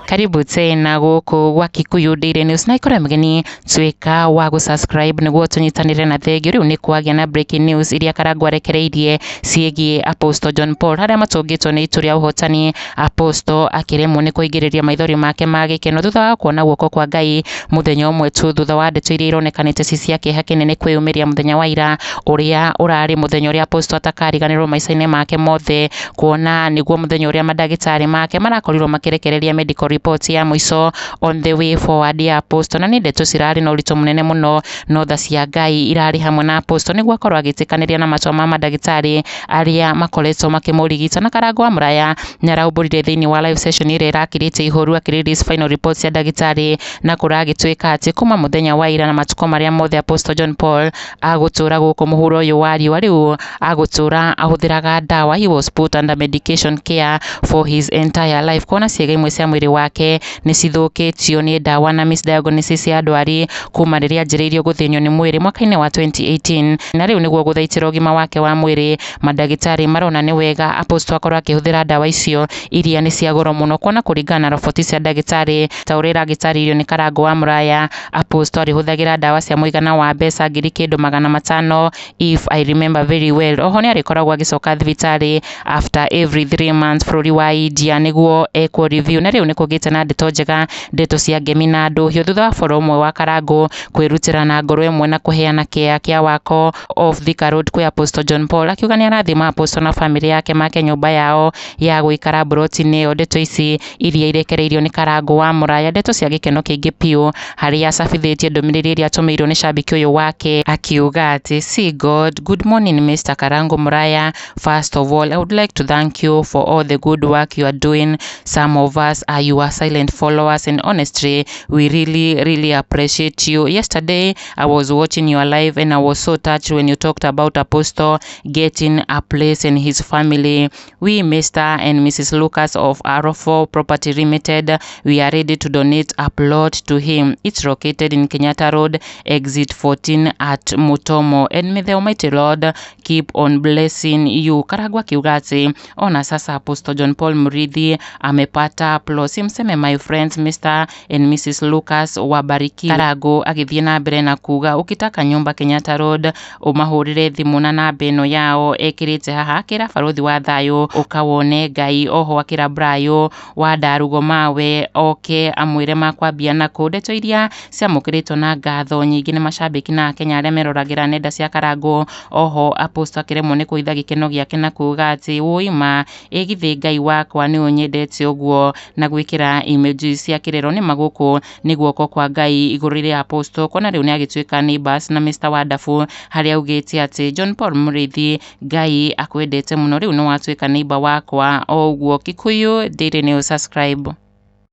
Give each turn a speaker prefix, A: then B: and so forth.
A: Karibu tena gũkũ gwa Kikuyu Daily News na ikora mgeni tuĩka wa gũ-subscribe nĩguo tũnyitanĩre na thengio. Rĩu nĩ kwagĩa na breaking news iria Karangũ arekereirie ciĩgiĩ Apostle John Paul, harĩa matũngĩtwo nĩ itu rĩa ũhotani, Apostle akĩremwo nĩ kũingĩrĩria maithori make ma gĩkeno thutha wa kuona guoko kwa Ngai mũthenya ũmwe tu thutha wa ndeto iria ironekanĩte ci cia kĩeha kĩnene kwĩyumĩria mũthenya wa ira, ũrĩa ũrarĩ mũthenya ũrĩa Apostle atakariganĩrwo maica-inĩ make mothe, kuona nĩguo mũthenya ũrĩa mandagĩtarĩ make marakorirwo makĩrekereria medical report ya mũico on the way forward ya Apostle. Na nĩ ndeto cirarĩ na ũritũ mũnene mũno, no tha cia Ngai irarĩ hamwe na Apostle nĩguo akorwo agĩtĩkanĩria na matua ma mandagĩtarĩ arĩa makoretwo makĩmũrigita. Na Karangũ wa Mũraya nĩaraumbũrire thĩinĩ wa live session ĩrĩa ĩrakirĩte ihoru akĩ release final report cia ndagĩtarĩ, na kũragĩtuĩka atĩ kuma mũthenya wa ira na matukũ marĩa mothe Apostle John Paul agũtũra gũkũ mũhuro ũyũ wa riũa, rĩu agũtũra ahũthĩraga ndawa. He was put under medication care for his entire life, kuona ciĩga imwe cia mwĩrĩ wake nĩ cithũkĩtio nĩ ndawa na misdiagnosis ya ndwari kuma rĩrĩa anjĩrĩirio gũthĩnio nĩ mwĩrĩ mwaka-inĩ wa 2018. Na rĩu nĩguo gũthaitĩra ũgima wake wa mwĩrĩ, mandagĩtarĩ marona nĩ wega Apostle akorwo akĩhũthĩra ndawa icio iria nĩ cia goro mũno, kuona kũringana na roboti cia ndagĩtarĩ ta ũrĩa ĩragĩtarĩirio nĩ Karangũ wa Mũraya, Apostle arĩhũthagĩra ndawa cia mũigana wa mbeca ngiri kĩndũ 500, if I remember very well. Oho nĩ arĩkoragwo agĩcoka thibitarĩ after every 3 months bũrũri wa India nĩguo ekwo review. Na rĩu nĩ kũgĩte na ndeto njega, ndeto cia ngemi na ndũhio, thutha wa boro ũmwe wa Karangũ kwĩrutĩra na ngoro ĩmwe na kũheana kĩea kĩa wako off Thika Road kwĩ Apostle John Paul, akiuga nĩ arathima Apostle na famĩlĩ yake make nyũmba yao ya gũikara mburoti-inĩ ĩyo. Ndeto ici iria irekereirio nĩ Karangũ wa Mũraya, ndeto cia gĩkeno kĩingĩ biũ, harĩa acabithĩtie ndũmĩrĩri ĩrĩa atũmĩirwo nĩ cambĩki ũyũ wake akiuga atĩ, "See God, good morning Mr. Karangu Muraya. First of all, I would like to thank you for all the good work you are doing. Some of us are your silent followers and honestly, we really really appreciate you. Yesterday I was watching your live and I was so touched when you talked about Apostle getting a place and his family. We, Mr. and Mrs. Lucas of Arofo Property Limited, we are ready to donate a plot to him. It's located in Kenyatta Road, exit 14 at Mutomo. And may the Almighty Lord keep on blessing you." Karangũ akiuga atĩ ona sasa Apostle John Paul Murithi amepata plot. Simseme my friends Mr. and Mrs. Lucas wabariki. Karangũ agĩthiĩ na mbere na kuga, ukitaka nyumba Kenyatta Road ũmahũrĩre thimũ na namba ĩno yao ekĩrĩte haha, akĩra barothi wa thayũ ũkawone Ngai, oho akĩra Brayo wa Ndarugo mawe oke amwĩre makwambia nakũ. Ndeto iria ciamũkĩrĩtwo na ngatho nyingĩ nĩ macambĩki na akenya arĩa meroragĩra nenda cia Karangũ. Oho Apostle akĩremwo nĩ kũhitha gĩkeno gĩake na kuga atĩ wũi ma ĩgithĩ Ngai wakwa nĩ ũnyendete ũguo, na gwĩkĩra emojis cia kĩrĩro. Nĩ magũkũ nĩ guoko kwa Ngai igũrũ rĩa Apostle, kuona rĩu nĩ agĩtuĩka neighbors na Mr. Wonderful, harĩa augĩte atĩ John Paul Murithi, Ngai akwendete mũno, rĩu nĩ watuĩka neighbor wakwa o ũguo. Kikuyu Daily News, subscribe.